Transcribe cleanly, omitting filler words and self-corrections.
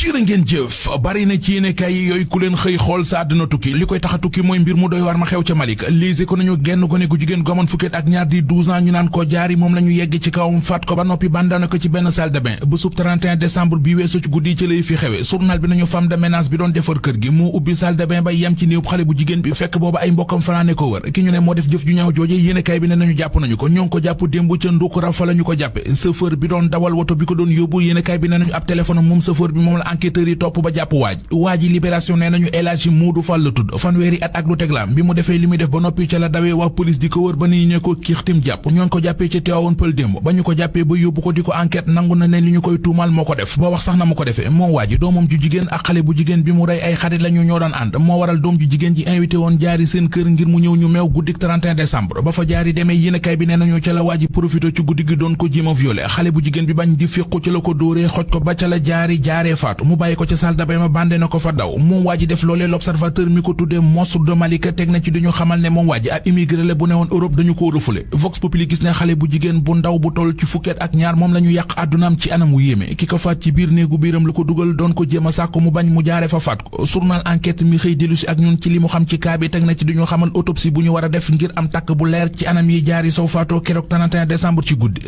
jërë ngeen jëf bari na ci yéenekaay yi yooyu ku leen xëy xool sa àdduna tukki li koy tax a tukki mooy mbir mu doy war ma xew ca Malik lise ko nañu genn gone gu jigéen gomoon fukki at ak ñaar di 12 ans ñu naan ko jaari moom la ñu yegg ci kawam faat ko ba noppi bandana ko ci benn salle de bain bu sub 31 décembre bi weesu ci guddi ci lay fi xewe journal bi nañu femme de ménage bi doon defar kër gi moo ubbi salle de bain ba yem ci néew xale bu jigéen bi fekk booba ay mbokkam fanaane ko wër ki ñu ne moo def jëf ju ñaaw jooje yéenekaay bi ne nañu jàpp nañu ko ñoo ngi ko jàpp démb ca Ndukura fa la ñu ko jàppe chauffeur bi doon dawal woto bi ko doon yóbbu yéenekaay bi ne nañu ab téléphone moom chauffeur bi moom la enquêteur yi topp ba jàpp waaji libération nee nañu El Hadji Modou Fall la tudd fanweeri at ak lu teglaam bi mu defee li muy def ba noppi ca la dawee waa police di ko wër ba ni ñu ko kiixtim jàpp ñoo ngi ko jàppee ca Tivaouane Peulh démb ba ñu ko jàppee ba yóbbu ko di ko enquête nangu na ne li ñu koy tuumal moo ko def ba wax sax na mu ko defee moom waaji doomam ju jigéen ak xale bu jigéen bi mu rey ay xarit lañu ñoo doon ànd moo waral doom ju jigéen ji invité woon jaari seen kër ngir mu ñëw ñu meew guddik 31 décembre ba fa jaari demee yéenekaay bi nee nañu ca la waaji profité ci guddi gi doon ko jéem a violé xale bu jigéen bi bañ di féqu ci la ko dóoree xoj ko ba ca la jaaree faatu mu bàyyi ko ca salle de bain ma bande na ko fa daw moom waa ji def loolee l'observateur mi ko tuddee monstre de Malika teg na ci duñu xamal ne moom waa ji ab immigré la bu newoon Europe dañu ko refoulé Vox Populi gis ne xale bu jigéen bu ndaw bu toll ci fukkeet ak ñaar moom la ñu yàq àddunaam ci anam wu yéeme ki ko faat ci biir néegu biiram la ko dugal doon ko jéem a sàkk mu bañ mu jaare fa faat ko journal enquête mi xëy dellu si ak ñun ci li mu xam ci cas bi teg na ci duñu xamal autopsie bu ñu war a def ngir am takk bu leer ci anam yi jaari saw faatoo keroog 31 décembre ci guddi